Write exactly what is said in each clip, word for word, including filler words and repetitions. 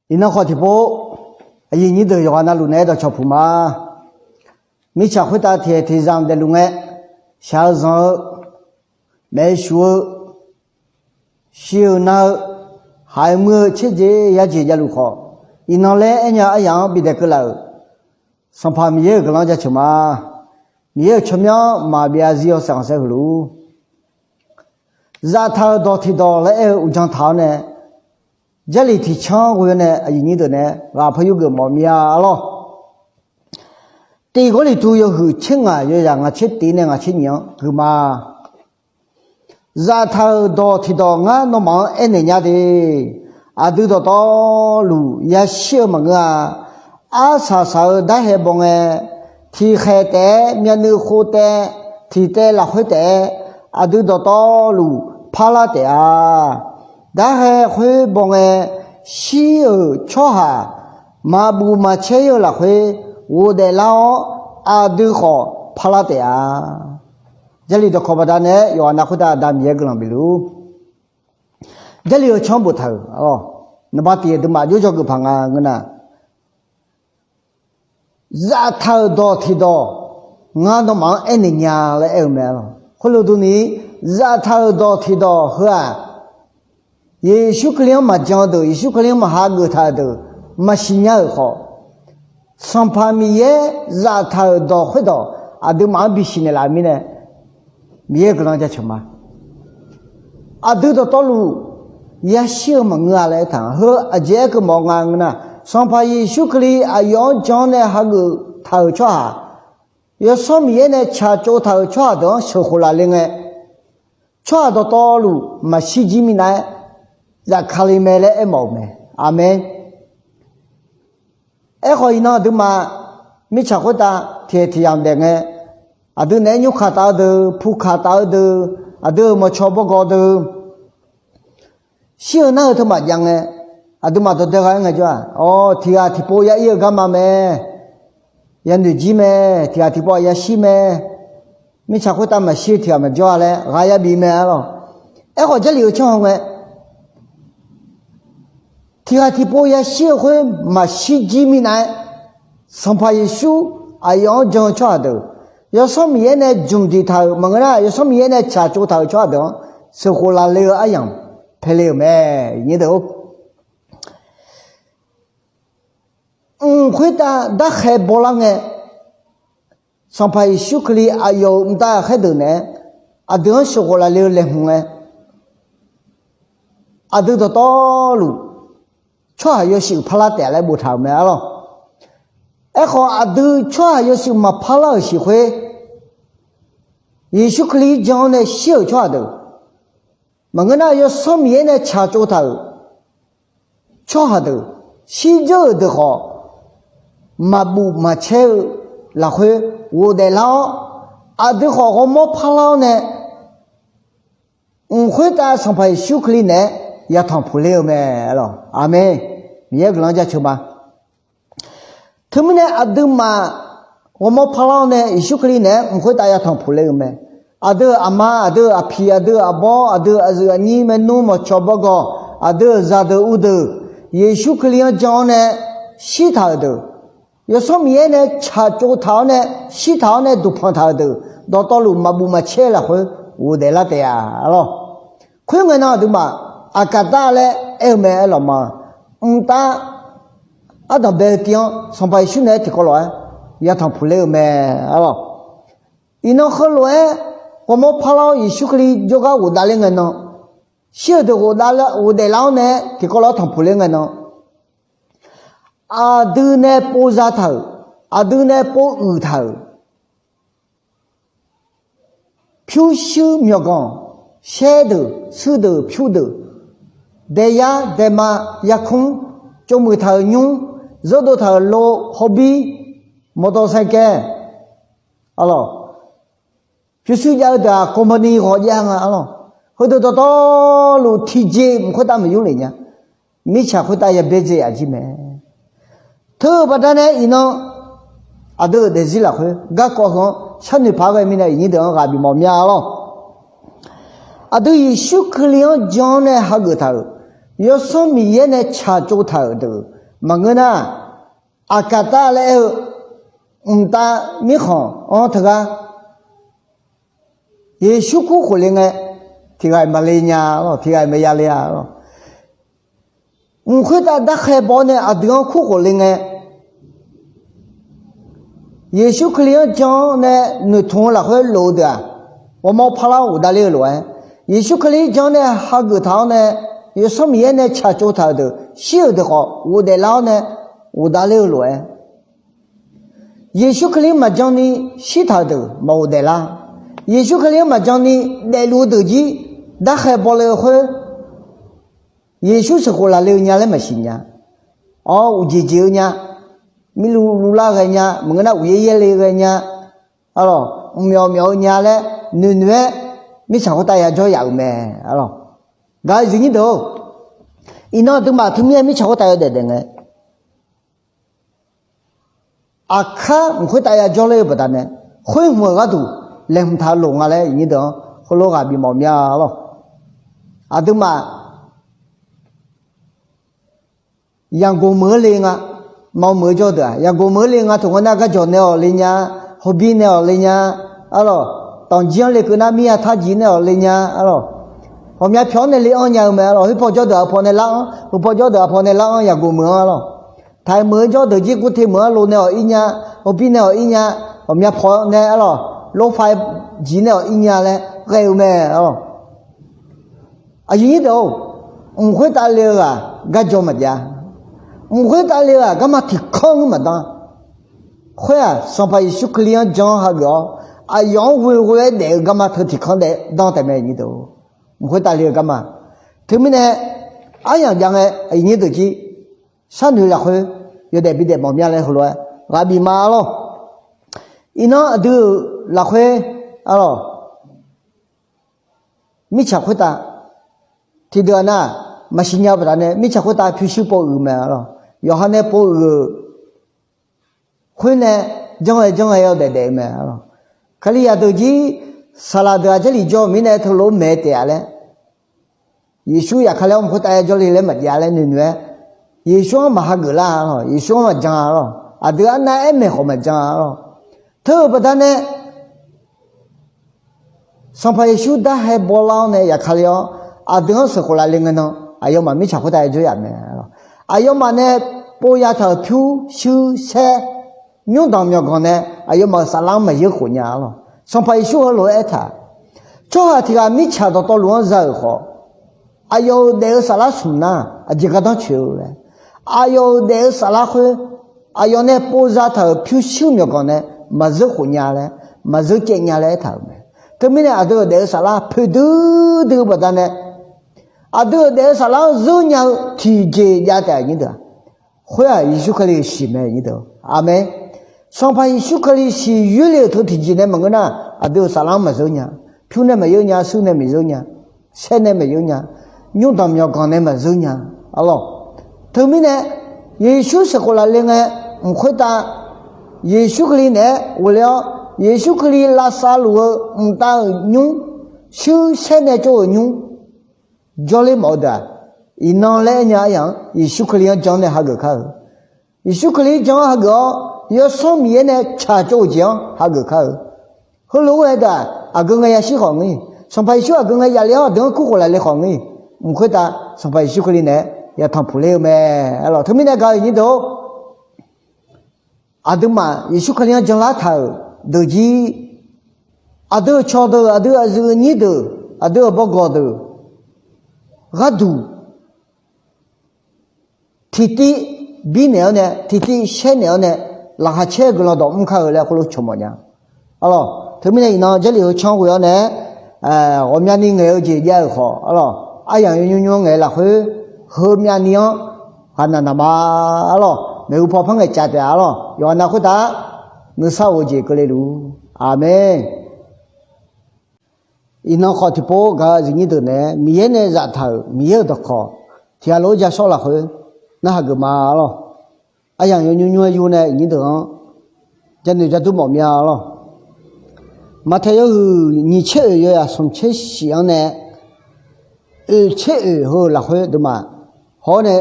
Iqnan khawf tiqpov, aqyuif nyir deuq yawqghaq navluf naeq-aer dawqcawq puq ma. Mirtsaq khoertav tiqaeq tiqzanq daefluf ngae, shaq-eu zanq-eu, maeqshuq-eu, shir-eu nar-eu, haiq muir-eu tserjeq yajeq javluf khawf, iqnan laer aernya aryaq-anr bidaeq keuv laf-euq Sanqpaq Miqyaer-euq guiqlanq-anr jaceuq ma. Miqyaer-euq tsawrmyanr maqbyav zir-awr saeq khanqsaer huiq luf-ur. Zaftaq-euq dawq tiqdawq laer aer-eu uqdzan taq-awr nae, Jarlif tiqcanr ghoe-awr nae aqyuif nyir deuq nae ghaq par yurgeuf mawf mir-a arlawr. Tiq Gawrliqtu yawhuiq tser ngaq yawzaq ngaq tser tiq nae ngaq tser nyiq-anr gui ma. Zaftaq-euq dawq tiqdawq ngar nawmaf-anr aernaeq nya de. Aqdui dawqtawvluf yashir-eu maqngeur-a. Arsaq saq-eu darhae baw ngae, tiqkhaeq taef-aer myavnuiv khov taev, tiq taev lafkhoer taef-aer, aqdui dawqtawvluf parlar taef-a. Darhae khoer baw ngae, shir-euq tsawrhaq maqbuf maqcaer-ir-eu lafkhoer ghofdaef lar-awr, aqdui khawf parlar taef-a. Jarlif dawqkawq baqdanae yawqghaq nav khoertav Aqda Miqyaer guiqlanq bifluf-ur. Jarlif-euq canr boftaq-euq, naqba tiq aqduimaf jawrjaw geuf paq nga ngeur nar, zaftaq-euq dawq tiqdawq ngar nawmaf-anr aernaeq nya laer aer-eu mae arlawr. Khoerlof durni, zaftaq-euq dawq tiqdawq heu-aq, Yeqsur Kali-anr maqjan-eu deuq, Yeqsur Kali-anr maqha geuf taq-euq deuq maqsiq nya-euq khawf, Sanqpaq Miqyaer zaftaq-euq dawq khoerdawq aqduimaf-anr bisiq naeqlaf-eu mirnae, Miqyaer guiqlanq jaceuq ma. Aqdui dawqtawvluf yashir-eu maqngeur-a laer aertaq-a. Heu aqjeq aerkeuv mawf nga ngeur nar, Sanqpaq Yeqsur Kali aqyawf-anr jan-awr nae hageuf taq-euq tsawrhaq, Yawsanr Miqyaer nae tsaqtsov taq-euq tsawrhaq deuq-anr sheuqkhof laf le ngae, tsawrhaq dawqtawvluf maqshir jir minav-aer zafkale mae laer aermawf-euq mae. Aqmeq. Aerkhawf, iqnan aqduimaf mirtsaq khoertav tiqaeq tiqyamq daef ngae, aqdui naeq-aer nymrkaq taf-eu deuq, pukaq taf-eu deuq, aqdui-euq mawqcawq bawgawq deuq, shir-eu nar-eu teumaf jav ngae, aqduimaf dawqdae gha-aer ngaejawr-aq, awq, tiqghaq tiqpov ya ir-eu garma mae, yanoeq jir mae, tiqghaq tiqpov yashir mae, mirtsaq khoertav maqshir-eu tiqghaq maqjawr-a laer ghaq yabif mae arlawr. Aerkhawf, Jarlif-eu canr haw ngae, tiqghaq tiqpov yashir-eu khoer maqshir jir minav-aer, Sanqpaq Yeqsur aqyawf-anr jan-eu tsawrhaq deuq, Yawsanr Miqyaer nae jmq diq taq-euq maqngeur nar, Yawsanr Miqyaer nae tsaqtsov taq-euq tsawrhaq deuq-anr sheuqkhof laf le-eu aryamq paele-euq mae. Nyir deuq-or, mq khoertav darkhaeq bawlar ngae, Sanqpaq Yeqsur Kali aqyawf-euq mqtav khaerdeuq naeq-aer aqdui-anr sheuqkhof laf le-eu laeqhmq ngae, aqdui dawqtawvluf tsawrhaq yawshuif parlar taef laer boftaq-euq mae arlawr. Aerkhawf, aqdui tsawrhaq yawshuif maqparlar-euq siq khoer, Yeqsur Kali jan-awr nae shir-euq tsawrhaq deuq, maqngeur nar, Yawsanr Miqyaer nae tsaqtsov taq-euq tsawrhaq deuq, shirdzeur-euq deuq khawf, maqbuf maqcaer-eu lafkhoer ghofdaef lar-awr, aqdui khawf ghawrmawr parlar-awr nae, mq khoertav Sanqpaq Yeqsur Kali naeq-aer yatanq puq ler-eu mae. Aqmeq. Miqyaer guiqlanq jaceuq ma. Teumirnae aqduimaf ghawrmawr parlar-awr nae Yeqsur Kali naeq-aer mq khoertav yatanq puq ler-eu mae. Aqdui-euq aqma, aqdui-euq aqpiq, aqdui-euq aqbawr, aqdui-euq aqyuif aqnyir, maernmr, mawqcawq bawgawq, aqdui-euq zaqdeuq uvdeuq, Yeqsur Kali-anr jan-awr nae shirtaq-euq deuq, Yawsanr Miqyaer nae tsaqtsov taq-awr nae shirtaq-awr nae duqpanq taq-euq deuq, dawqtawvluf maqbuf maqcaer lafkhoer ghofdaef lar taef-a arlawr. Khoerngae nan aqduimaf aqkaq tar laer aer-eu mae aerlawq ma. Mqtav ardanq bae-eu tiv-anr Sanqpaq Yeqsur naeq-aer tiqkawv lof-aer yatanq puq ler-eu mae arlawr. Iqnan heulof-aer ghawrmawr parlar-awr Yeqsur Kali jawrgar ghofdav ler ngae nan, shir-euq deuq ghofdaef lar-awr nae tiqkawv lof-aer tanqpuq ler ngae nan, aqdui nae pov zataq-euq, aqdui nae pov uiq taq-euq, pyurshuir myawqganq, shaer deuq, shuir deuq, pyur deuq, daeyar daema, yarkmr, tsovmuiq taq-euq nymr, zeurdov taq-euq lo, hawbir, mawqdawq saikae, arlawq, pyurshuir jav-eu deuq-aq company ghawq jav nga arlawq. Heudeuq dawqtawvluf tiqjeq mq khoertav maqyur lef nya. Mirtsaq khoertav yabyaerdzae yaf jir mae. Teu-eu baqdanae iqnan aqdui-euq daefzir lafkhoer garkawv heu-anr sharnoeq paq-aer ghae mirnae iqnyir deuq-anr ghaq bimawf mya arlawq. Aqdui Yeqsur Kali-anr jan-awr nae hageuf taq-euq, Yawsanr Miqyaer nae tsaqtsov taq-euq deuq, Maqngeur nar, aqkaq tar laer aer-eu mqtav mirkhanq-anr teugar Yeqsur kur khofle ngae, tiq ghaq maqle nya lawq, tiq ghaq maqya le-a lawq. Mq khoertav darkhae baw-awr nae aqdui-anr kur khofle ngae, Yeqsur Kali-anr jan-awr nae noeqtmq-eu lafkhoer lof-eu deuq-aq, ghawrmawr parlar ghofdav ler-eu lof-aer, Yeqsur Kali-anr jan-awr nae hageuf taq-awr nae, Yawsanr Miqyaer nae tsaqtsov taq-euq deuq, shir-euq deuq khawf ghofdaef lar-awr nae ghofdav ler-eu lof-aer, Yeqsur Kali maqjan ni shirtaq-euq deuq maqghofdaef lar. Yeqsur Kali-anr maqjan ni daefluf-eu deuq jir darkhae bawle-eu khoer, Yeqsur sheuqkhof lafle-eu nya laer maqsiq nya. Awr, uqjeq jeq-eu nya, mirluv luvlar ghae nya, maqngeur nar uqyaer yaerle ghae nya, arlawq, mqmyawf myawf-eu nya laer noeqnoeq-aer, mirtsaq khoertav yajawr yaf-euq mae, arlawq. Gaq-eu aqyuif aqnyir deuq-or, iqnan aqduimaf teumirnae mirtsaq khoertav yawdaef daef ngae, aqkar mq khoertav yajawr ler-eu baqdanae, khoer hmq-euq gharduq laeqhmq taq-eu loq nga laer aqnyir deuq-anr heulof ghaq bimawf mya lawq. Aqduimaf yaqgoq meuq-anr le nga, maqmeuq-eu jawr deuq-aq, yaqgoq meuq-anr le nga, toq ngeur nar garjawq nae-awq le nya, hawbir nae-awq le nya, arlawq, tanqjir-anr lekeuv nar mirya tarjir nae-awq le nya, arlawq, ghawqmya pyawq-anr nae le-anr nya-eu mae, arlawq, khoerpaw jawr deuq aqpaw nae lar-anr, khoerpaw jawr deuq aqpaw nae lar-anr yaqgoq meuq-anr, arlawq, taiq meuq-eu jawr deuq jir guvte meuq-anr lo nae-awq ir nya, hawbir nae-awq ir nya, ghawqmya paw nae, arlawq, lorfav jir nae-awq ir nya laer ghae-eu mae, arlawq. Aqyuif aqnyir deuq-or, mq khoertav le-eu ghaq garjawr maqjav. Mq khoertav le-eu ghaq garma tiqkanr ngeur maqdan. Khoer-aq, Sanqpaq Yeqsur Kali-anr jan hageuf-awr, aqyawf-anr ghoeghoe-aer daef-eu garma teu tiqkanr daef dan taef mae, aqnyir deuq. Mq khoertav le-eu garma. Teumirnae, aryamq jav ngae aqyuif aqnyir deuq jir sharnoeq lafkhoer yawdaef bidaef mawf mya laer heulof-aer ghaq bif ma, arlawq. Iqnan aqdui-euq lafkhoer, arlawq, mirtsaq khoertav tiqdeuq-aq nar, maqsiq nya-eu baqdanae mirtsaq khoertav pyurshuir pov uiq mae, arlawq. Yawqha nae pov uiq-euq khoer nae janr-aer janr-aer yawdaef daef-eu mae, arlawq. Kalizaq deuq jir saqlaq deuq-aq Jarlif jawr-eu mirnae teulof-aer maeq taef-a laer, Yeqsur yaqkali-anr mq khoertav yajawr le laer maqjav laer noeqnoeq-aer, Yeqsur-anr maqhageuf lar-a lawq, Yeqsur-anr maqjan-a lawq, aqdui arnav aer maeq khawf maqjan-a lawq. Teu-euq baqdanae Sanqpaq Yeqsur darhae bawlar-awr nae yaqkali-awr, aqdui-anr sheuqkhof lafle ngae nan, aqyawfmaf mirtsaq khoertav yajawr yaf mae, arlawq. Aqyawfmaf nae pov yataq-euq pyurshuir saer, nymrdanq myawqganq nae aqyawfmaf-euq saflar-anr maqzeur khof nya, arlawq. Sanqpaq Yeqsur heulof-aer aertaq, tsawrhaq tiq ghaq mirtsaq dawqtawvluf-anr za-euq khawf, aqyawf-euq daef-eu saflar smq nar aqjeq gardanr coeq-eu laer, aqyawf-euq daef-eu saflar khoer, aqyawf nae pov zataq-euq pyurshuir myawqganq nae maqzeur khof nya laer, maqzeur caev nya laer aertaq-euq mae. Teumirnae aqdui-euq daef-eu saflar poeqdui dui-eu baqdanae, aqdui-euq daef-eu saflar-anr zeur nya-eu tiqjeq jav taef, aqnyir deuq-aq. Khoer-aq Yeqsur Kali-euq siq mae, aqnyir deuq. Aqmeq. Sanqpaq Yeqsur Kali siq yoerle-euq teu tiqjeq nae maqngeur nar, aqdui-euq saflar-anr maqzeur nya. Pyur nae maqzeur nya, shuir nae maqzeur nya, saer nae maqzeur nya, nymrdanq myawqganq nae maqzeur nya, arlawq. Teumirnae, Yeqsur sheuqkhof lafle ngae, mq khoertav Yeqsur Kali naeq-aer ghofle-awr, Yeqsur Kali lavsav luf-eu mqtav-euq nymr, shuir saer nae tsov-euq nymr jawrler mawf-eu deuq-aq, iqnan laer aer nya aryaq-anr Yeqsur Kali-anr jan-awr nae hageuf kar-eu. Yeqsur Kali-anr jan-awr hageuf-awr, Yawsanr Miqyaer nae tsaqtsov-euq jeq-anr hageuf kar-eu. Heulof-aer ghae deuq-aq, aqgeu ngae yashir khawf ngeur-iq, Sanqpaq Yeqsur aqgeu ngae yaf le-awr aqdui-anr kurkhof lafle khawf ngeur-iq, mq khoertav Sanqpaq Yeqsur Kali naeq-aer yatanq puq ler-eu mae, arlawq. Teumirnae gaq-euq aqnyir deuq-or, aqduimaf Yeqsur Kali-anr janlar taq-euq deuq jir, aqdui-euq cawqdeuq, aqdui aqyuif aqnyir deuq, aqdui-euq bawgawq deuq gharduq tiqtiv birnaeq-awr nae, tiqtiv shaernaeq-awr nae, laqkhaq caer-eu guiqlanq dawq mr kar-eu laer khoerlof cawq mawf nya. Arlawq, teumirnae iqnan Jarlif heu canr ghoe-awr nae, ghawqmyani ngaeq-eu jeq jav-euq khawf, arlawq, aryamq yawnymr nymr-anr ngaeq-eu lafkhoer, heumyani-anr ghaqnaq naq ma, arlawq, maeqhu paw par ngaeqcaf taef-a, arlawq, yawqha nav khoertav nuisar of-eu jeq keuvle luf-ur. Aqmeq. Iqnan khawf tiqpov gaq-eu aqyuif aqnyir deuq naeq-aer Miqyaer nae zaftaq-euq Miqyaer-euq dawqkawq tiq ghaq lof-aer ja shawr lafkhoer narhaq geuf ma, arlawq. Aryamq yawnymr nymr-aer yur nae aqnyir deuq-anr janoeq jadur mawf mya, arlawq. Maqtaeq yawhuiq nyiq tser oeq yawzaq smq tser shif-anr nae oeq tser oeq heu lafkhoer deuqmaf haw-awr nae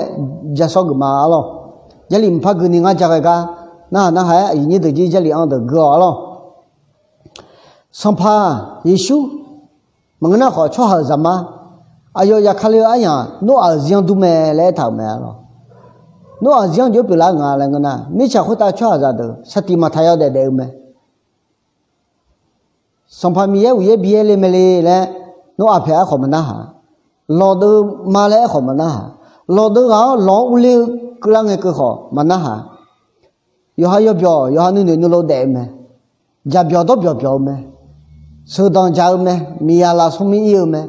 ja shawr geuf ma, arlawq. Jarlif mqpar guini ngar ja ghae gar, narhaq narhaq-aer aqyuif nyir deuq jir Jarlif-anr deuq gui-awq arlawr. Sanqpaq Yeqsur maqngeur nar khawf, tsawrhaq-euq zaqmar, aqyawf zafkale-eu aryamq Noraq-euq zir-anr dur mae laer aertaq-euq mae arlawr. Noraq-euq zir-anr jov-aer pyeuflar-eu nga laer ngeur nar, mirtsaq khoertav tsawrhaqzaq deuq saqtiq maqtaq yawdaef daef-eu mae. Sanqpaq Miqyaer uqyaer biyaer le mae le laer Noraq pyaeq-aer khawf maqnarhaq. Lawqdeuv ma laer aerkhawf maqnarhaq. Lawqdeuv ghaq-anr lawq-anr urler-eu keuvlar ngae keuv khawf maqnarhaq. Yawqha yawbyawq yawqha nuinoeq nuilov daef-eu mae. Jaqbyawq dawrbyawq byawq-eu mae. Sheuqdanq jaq-eu mae. Miqyaq lafsmr mir ir-eu mae.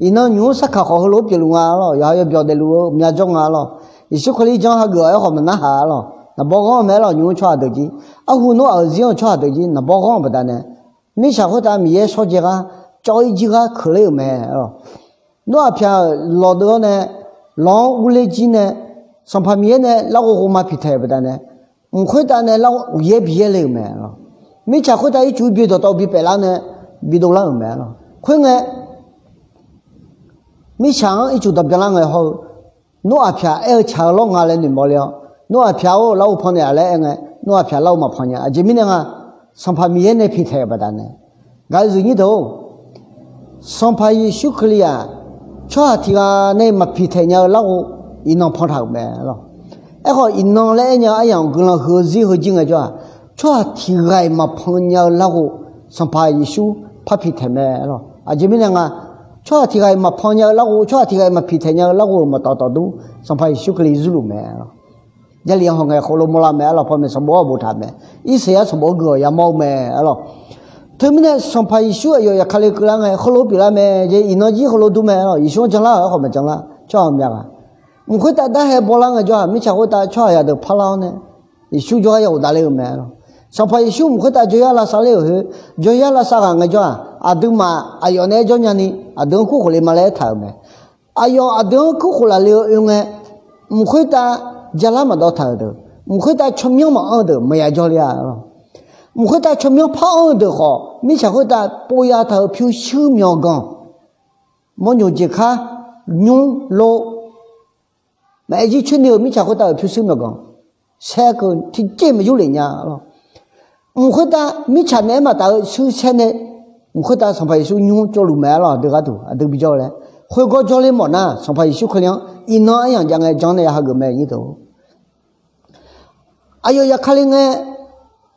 Iqnan nymq-mr sarkaq khawf heulof-aer pyeufluf nga arlawr. Yawqha yawbyawq daefluf-eu myavjawr nga arlawr. Yeqsur Kali janr hageuf-awq aerkhawf maqnarhaq arlawr. Naqbawr ghanr-eu mae arlawr, nymq-mr tsawrhaq deuq jir. Arhu Noraq-euq zir-anr tsawrhaq deuq jir naqbawr ghanr-eu baqdanae, mirtsaq khoertav Miqyaer shawrjaev gar, cawv-ir jir gar keuvler-euq mae arlawr. Noraq pyaq-euq lawqdeuv-awr nae, lawq-anr urler jir nae, Sanqpaq Miqyaer nae larghov ghov ma piqtaeq-euq baqdanae, mq khoertav nae larghov uqyaer biyaer le-euq mae arlawr. Mirtsaq khoertav ircuf bye dawqtawv bi paeflar nae, bidov lar-euq mae arlawr. Khoerngae, mirtsaq-anr ircuf dawq byanlar ngae hawr-eu, Noraq pyaq aer-eu tsaq-eu lawr nga laer noeqmawf le-awr, Noraq pyaq-or larghov pan naeq-a laer aer ngae, Noraq pyaq larghov maqpan nya. Aqjeq mirnae nga, Sanqpaq Miqyaer nae piqtaeq-euq baqdanae, gaq-eu zuifnyir deuq-or, Sanqpaq Yeqsur Kali-aq, tsawrhaq tiq ghaq nae maqpiqtaeq nya-eu larghov iqnan pantaq-euq mae arlawr. Aerkhawf, iqnan laer aer nya-eu aryamq guiqlanq huiq-eu zir heujir ngaejawr-aq, tsawrhaq tiq ghaq-iq maqpan nya-eu larghov Sanqpaq Yeqsur par piqtaeq mae arlawr. Aqjeq mirnae nga, tsawrhaq tiq ghaq-iq maqpan nya-eu larghov, tsawrhaq tiq ghaq-iq maqpiqtaeq nya-eu larghov-euq maqtawf tawfdur Sanqpaq Yeqsur Kali zurluf mae arlawr. Jarlif-anr hawngae khoerlof mawrlar mae arlawr. Panmaeq sanqbof-anr boftaq mae. Irsaqyar sanqbof-anr guiq-awq yamawr-eu mae arlawr. Teumirnae Sanqpaq Yeqsur aqyawf zafkale keuvlar ngae heulof-aer pyeuflar mae jeq, iqnan jir heulof dur mae arlawr. Yeqsur-anr janlar-euq aerkhawf maqjanlar tsawrhaq ghawqmya ghaq, mq khoertav darhae bawlar ngaejawr-aq, mirtsaq khoertav tsawrhaqzaq deuq parlar-awr nae, Yeqsur jawrgar ya ghofdav ler-eu mae arlawr. Sanqpaq Yeqsur mq khoertav jawryar lavsav ler-euq khoer, jawryar lavsav ghaq ngaejawr-aq, aqduimaf aqyawf nae aer jawr nyani, aqdui-anr kurkhof le ma laer aertaq-euq mae. Aqyawf aqdui-anr kurkhof laf le-eu oe ngae, mq khoertav jalar maqdawv taq-euq deuq, mq khoertav tsawrmyanr maqanr-eu deuq maqya jawrler-a arlawr. Mq khoertav tsawrmyanr par anr-eu deuq khawf, mirtsaq khoertav pov ya taq-euq pyurshuir myawqganq, mawrnyoq jeq kar, nymr lov, maqaer jir coer ni-eu mirtsaq khoertav-euq pyurshuir myawqganq saer keuv tiqjeq maqyur lef nya arlawr. Mq khoertav mirtsaq naeq-aer maqtaf-eu shuir saer nae, mq khoertav Sanqpaq Yeqsur nymr tsovluf mae arlawr. Aqdui gharduq aqdui bijawr-eu laer, khoergawr jawrler mawf nar, Sanqpaq Yeqsur Kali-anr iqnan aryamq jav ngae jan nae ya hageuf mae nyir deuq. Aqyawf zafkale ngae,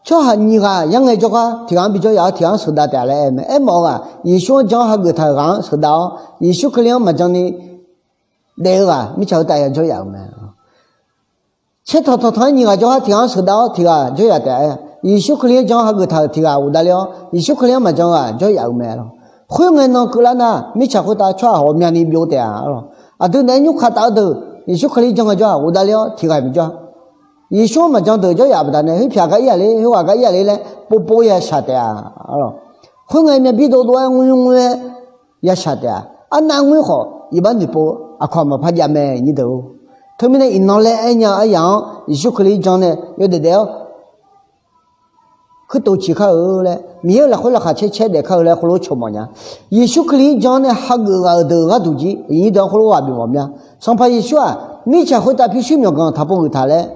tsawrhaq nyiq ghaq yar ngae jawrgar tiq ghaq-anr bijawr yaf-awr tiq ghaq-anr sheuqdav taef laer aer mae. Aermawf-eu ghaq, Yeqsur-anr jan hageuf taq-euq ghaq-anr sheuqdav-awr, Yeqsur Kali-anr maqjan ni daef-eu ghaq mirtsaq khoertav ya jawr yaf-euq mae. Caer tanqtanq tanq-aer nyiq ghaq jawrgar tiq ghaq-anr sheuqdav-awr tiq ghaq jawr yaf taef-a. Yeqsur Kali-anr jan hageuf taq-euq tiq ghaq ghofdav ler-awr, Yeqsur Kali-anr maqjan ghaq jawr yaf-euq mae arlawr. Khoerngae nan keuvlar nar, mirtsaq khoertav tsawrhaq ghawqmyani byov taef-a arlawr. Aqdui naeq-aer nymrkaq taf-eu deuq, Yeqsur Kali jan ngaejawr-aq ghofdav ler-awr tiq ghaq maqjawr. Yeqsur-anr maqjan deuq jawr yaf baqdanae, khoerpyaq gar ir-aq ler, khoerghaq gar ir-aq ler laer povpov ya shaq taef-a arlawr. Khoerngae myavbir dovdov-aer ngoer ngoer-aer ya shaq taef-a. Arnav ngoer khawf iqbax noeqpov aqkawq maqpar jav mae nyir deuq-or. Teumirnae iqnan laer aer nya-eu aryaq-anr Yeqsur Kali jan nae yawdaef daef-awr, kuirtof ciq kar-eu laer, Miqyaer-euq lafkhoer laqkhaq caer caer daef kar-eu laer khoerlof cawq mawf nya. Yeqsur Kali-anr jan nae hageuf ghaq-euq deuq gharduq jir, aqyuif nyir deuq-anr khoerlof ghaq bif mawf mya. Sanqpaq Yeqsur-aq, mirtsaq khoertav pyurshuir myawqganq taq pov ghuiq taq laer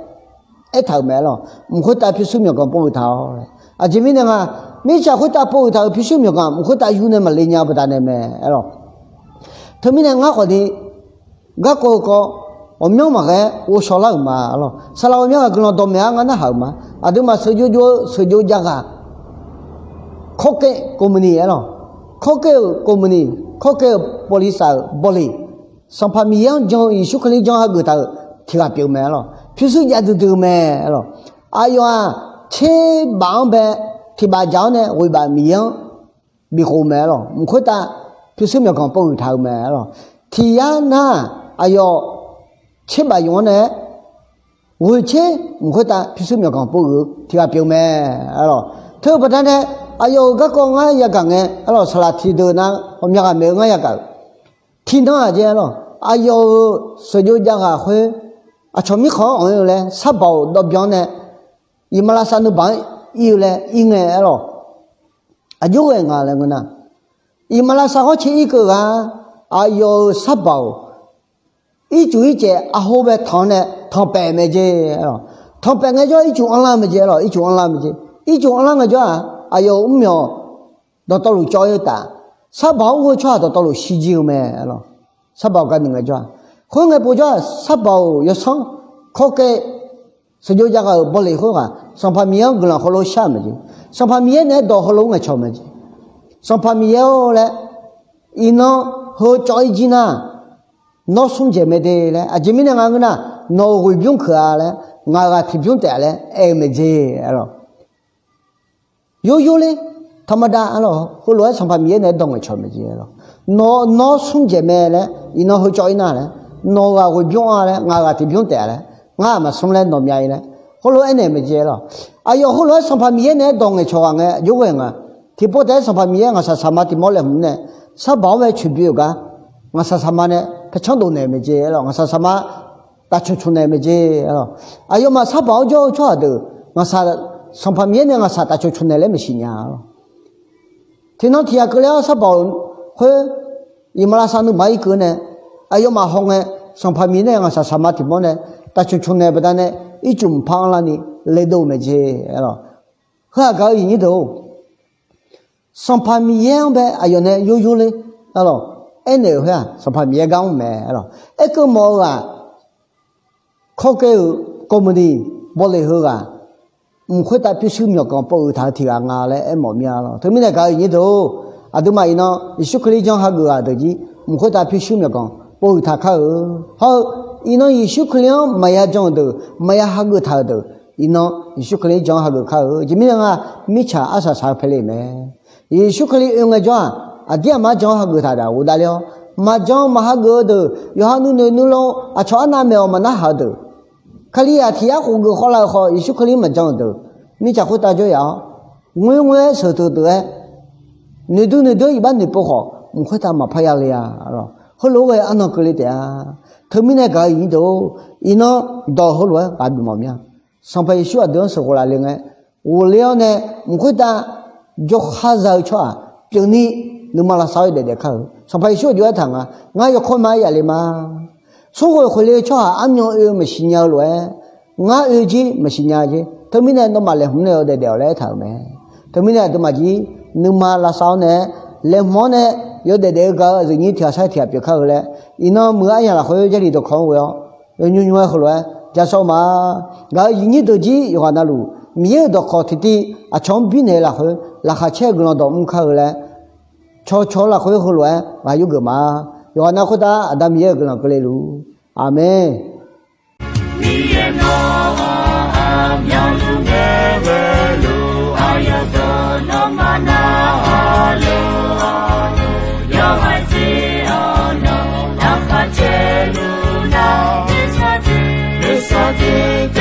aertaq-euq mae arlawr. Mq khoertav pyurshuir myawqganq pov ghuiq taq-awr laer. Aqjeq mirnae nga, mirtsaq khoertav pov ghuiq taq-euq pyurshuir myawqganq mq khoertav yur nae maqle nya-eu baqdanae mae arlawr. Teumirnae ngar khawf ni, garkawv-eu kawv, ghawqmyanr maqghae-aer ghovshaw lar-euq ma arlawr. Saqlaq ghawqmyanr ghaq guiqlanq dawqmaeq-aer ngar narhaq-euq ma. Aqduimaf sheuqjov jov-eu sheuqjov jav ghaq, kawrkaev ကုမ္ပဏီ arlawr. Kawrkaev-euq ကုမ္ပဏီ, kawrkaev-euq บริษัท bawleq, Sanqpaq Miqyaer-anr jan-eu Yeqsur Kali jan hageuf taq-euq tiq ghaq pyeuf mae arlawr. Pyurshuir jav duidui-eu mae arlawr. Aqyawf-aq, tserbaf-anr bae tiq baf dzaq-awr nae ghoeq baf Miqyaer-anr bikhof mae arlawr. Mq khoertav pyurshuir myawqganq pov ghuiq taq-euq mae arlawr. Tiq yar nar, aqyawf tserbaf yuf-anr nae-aer ghoeq tser mq khoertav pyurshuir myawqganq pov ghuiq-eu tiq ghaq pyeuf mae arlawr. Teu-eu baqdanae, aqyawf-euq garkawv ngar yagaq ngae arlawr, saqlaq tiq deuq nar ghawqmya ghaq maeq-eu ngar yagaq-euq. Tiqnan-aq jeq arlawr, aqyawf-euq sheuqjov jav ghaq khoer, aqcawq mirkhanq-anr anq-ir-eu laer sar baoq dawvbyan-anr nae, iqmalavshav nuibaq-anr ir-eu laer ir ngae arlawr, aqjox ghae nga laer ngeur nar, iqmalavshav ghanrcae irkeuv ghaq, aqyawf-euq sar baoq ircuf ircaev arhor bae tanq-anr nae tanqpaef mae jeq arlawr. tanqpaef ngaejawr ircuf anrlar mae jeq lawq, ircuf anrlar mae jeq. Ircuf anrlar ngaejawr-aq, aqyawf-euq mrmyawq dawqtawvluf cawv-ir-eu taf, sarbaq-anr ur-eu tsawrhaq dawqtawvluf shirjir-eu mae lawq. Sarbaq-euq garnuq ngaejawr-aq, khoerngae povjawr-aq, sarbaq-euq yawsanr kawrkaev sheuqjov jav ghaq-euq bawleq khoerghaq Sanqpaq Miqyaer-anr guiqlanq heulof-aer shar-euq mae jeq. Sanqpaq Miqyaer naeq-aer dawq heulof-aer ngaeqcawq mae jeq. Sanqpaq Miqyaer-or laer, iqnan heu cawv-ir jir nar, nawr smr dzaeq mae de laer, aqjeq mirnae nga ngeur nar, nawq-euq ghoeqbymr keuq-a laer, ngaq ghaq tiqbymr taef laer aer-eu mae jeq lawq. Yoryor ler, taqmaqdav lawq, heulof-aer Sanqpaq Miqyaer naeq-aer dawq ngaeqcawq mae jeq lawq. Nawr, nawr smr dzaeq mae laer, iqnan heu cawv-ir nar laer, nawq-euq ghaq ghoeqbymr-a laer, ngaq ghaq tiqbymr taef laer, ngar-aq maqsmr laer nawq myav-ir laer, heulof-aer aernaeq mae jeq lawq. Aqyawf heulof-aer Sanqpaq Miqyaer naeq-aer dawq ngaeqcawq ghaq ngae, aqjox ghae nga. Tiqpov taef-aer Sanqpaq Miqyaer ngaqshaq saqma tiq mawr laeqhmq nae, sarbaq-anr bae coeqdoe-euq gar, ngaqshaq saqma nae paercanr dov naeq mae jeq lawq, ngaqshaq saqma tafcmq cmq naeq mae jeq lawq. Aqyawfmaf sarbaq-anr jawr-eu tsawrhaq deuq, ngaqshaq, Sanqpaq Miqyaer nae ngaqshaq tafcmq cmq naeq laer maqsiq nya lawq. Tiqnan tiq yaq keuvle-awr sarbaq-euq khoer, iqmalavshav nuima irkeuv nae, aqyawfmaf hawngae, Sanqpaq Miqyaer nae ngaqshaq saqma tiq mawr nae tafcmq cmq naeq baqdanae, ircuf mqpar anrlarni ledov-eu mae jeq lawq. Heu-aq gaq-eu iqnyir deuq-or, Sanqpaq Miqyaer-anr bae aqyawf nae yoryor ler, a lawq, aernaeq-euq khoer-aq Sanqpaq Miqyaer gar mr mae lawq. Aerkeuv mawf-eu ghaq, kawrkaev-euq kawmqniq bawleq heughaq, mq khoertav pyurshuir myawqganq pov huiq taq-eu tiq ghaq nga laer aermawf mir-a lawq. Teumirnae gaq-eu iqnyir deuq-or, aqduimaf iqnan Yeqsur Kali janr hageuf-aq deuq jir, mq khoertav pyurshuir myawqganq pov huiq taq kar-eu. Hawr-eu, iqnan Yeqsur Kali-anr maqya jan-euq deuq, maqya hageuf taq-euq deuq, iqnan Yeqsur Kali janr hageuf kar-eu. Aqjeq mirnae nga, mirtsaq arsaq saq-eu paele mae. Yeqsur Kali oe ngaejawr-aq, aqdir aqmar jan hageuf taq daq ghofdav ler-awr, maqjan maqhageuf-eu deuq, yawqha nuinoeq nuilov aqcawq arnav maeq-awq maqnarhaq-eu deuq, Kalizaq tiq yar khof geuf khawvlav-euq khawf, Yeqsur Kali maqjan-euq deuq, mirtsaq khoertav jawryaf-awr, ngoerngoer-aer sheuqteuq teuq-aer, noeqdui noeqdui-aer iqbax noeqpov khawf, mq khoertav maqpar ya le-a lawq. Heulof-aer ghae arnan keuvle taef-a. Teumirnae gaq-eu iqnyir deuq-or, iqnan dawq heulof-aer ghaq bif mawf mir-a. Sanqpaq Yeqsur aqdui-anr sheuqkhof laf le ngae, ghofler-awr nae, mq khoertav jawrkhar za-eu tsawrhaq pyeufni, nuima lavsav-awr yawdaef daef kar-eu. Sanqpaq Yeqsur aqjox-aer taq nga, ngar yawkawr ma-aer yaf le ma. Smrghoeq khoeq le-eu tsawrhaq armyan oe-eu maqsiq nya-eu lof-aer, ngar oe-eu jir maqsiq nya jer. Teumirnae nawmaf laeqhmq nae yawdaef daef-awq laer aertaq-euq mae. Teumirnae aqduimaf jir nuima lavsav-awr nae, laeqhmq-awr nae yawdaef daef-eu gaq-eu aqyuif nyir tiq ghaq sar tiq ghaq pyeuf kar-eu laer, iqnan muiq-eu aryamq lafkhoer Jarlif dawqkawq-anr ghoe-awr, yawnymr nymr-aer heulof-aer ja sawr ma. Gaq-eu aqyuif nyir deuq jir yawqghaq navluf, Miqyaer-euq dawqkawq tiqtiv aqcawq-anr birnaeq-eu lafkhoer, laqkhaq caer-eu guiqlanq dawq mr kar-eu laer, cawqcawq-eu lafkhoer heulof-aer ghaq yurgeuf ma. Yawqghaq nav khoertav Aqda Miqyaer-euq guiqlanq keuvle luf-ur. Aqmeq. Miqyaer nawq-anr aqmyanluf ngae ghoe luf, aqyawf dawq nawmaf narhaq luf-awr, yawhaiq jeq-awr nawq laqkhaq caer luf nar, nuisar tiq nuisar tiq